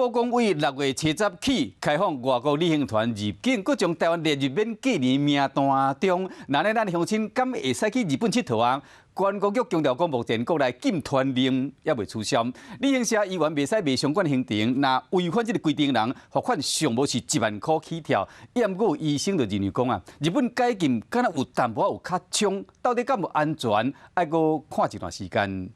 布講，對6月70起開放外國旅行團入境，閣將台灣列入免隔離名單中。那呢，咱鄉親敢會使去日本𨑨迌啊？觀光局強調講，目前國內禁團令猶未取消，旅行社依然袂使賣相關行程。若違反這个規定人，罰款上無是1萬箍起跳。毋過醫生就認為講啊，日本解禁敢若有淡薄仔有較衝，到底敢有安全？愛閣看一段時間。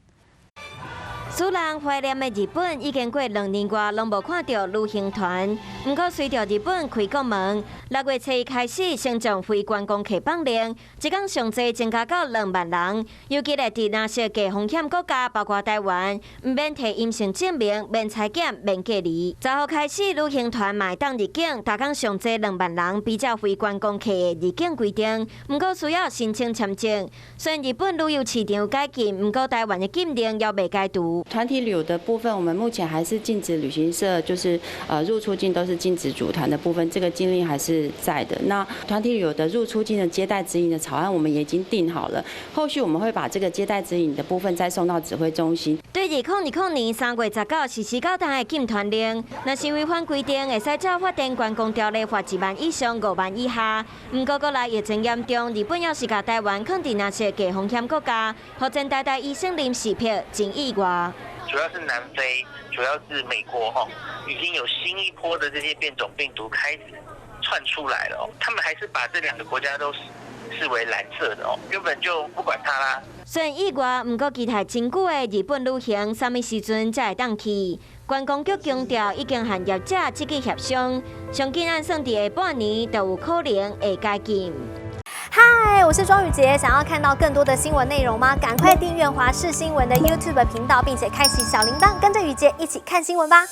使人懷念的日本已經過2年外，攏無看著旅行團。毋過隨著日本開國門，6月初一開始，先將非觀光客放令，一工上濟增加到2萬人。尤其咧佇藍色低風險國家，包括台灣，毋免提陰性證明，免採檢，免隔離。10號開始，旅行團嘛會當入境，逐工上濟2萬人，比照非觀光客的入境規定，毋過需要申請簽證。雖然日本旅遊市場解禁，毋過台灣的禁令猶未解除。團體旅遊的部分，我們目前還是禁止旅行社，就是入出境都是禁止組團的部分，這個禁令還是在的。那團體旅遊的入出境的接待指引的草案，我們也已經定好了，後續我們會把這個接待指引的部分再送到指揮中心。對2020年3月19實施到今的禁團令，若是違反規定，會使照法定觀光條例罰1萬以上5萬以下。毋過國內疫情嚴重，日本猶是共台灣囥佇藍色低風險國家，予前台大醫生林時柏真意外。主要是南非，主要是美國，哈，已經有新一波的這些變種病毒開始竄出來了。他們還是把這兩個國家都視為藍色的哦，根本就不管它啦。雖然意外，毋過期待真久的日本旅行，啥物時陣才會當去？觀光局強調，已經和業者積極協商，上緊按算佇下半年就有可能會解禁。嗨，我是莊宇傑，想要看到更多的新聞內容嗎？趕快訂閱華視新聞的 YouTube 頻道，並且開啟小鈴鐺，跟着宇傑一起看新聞吧。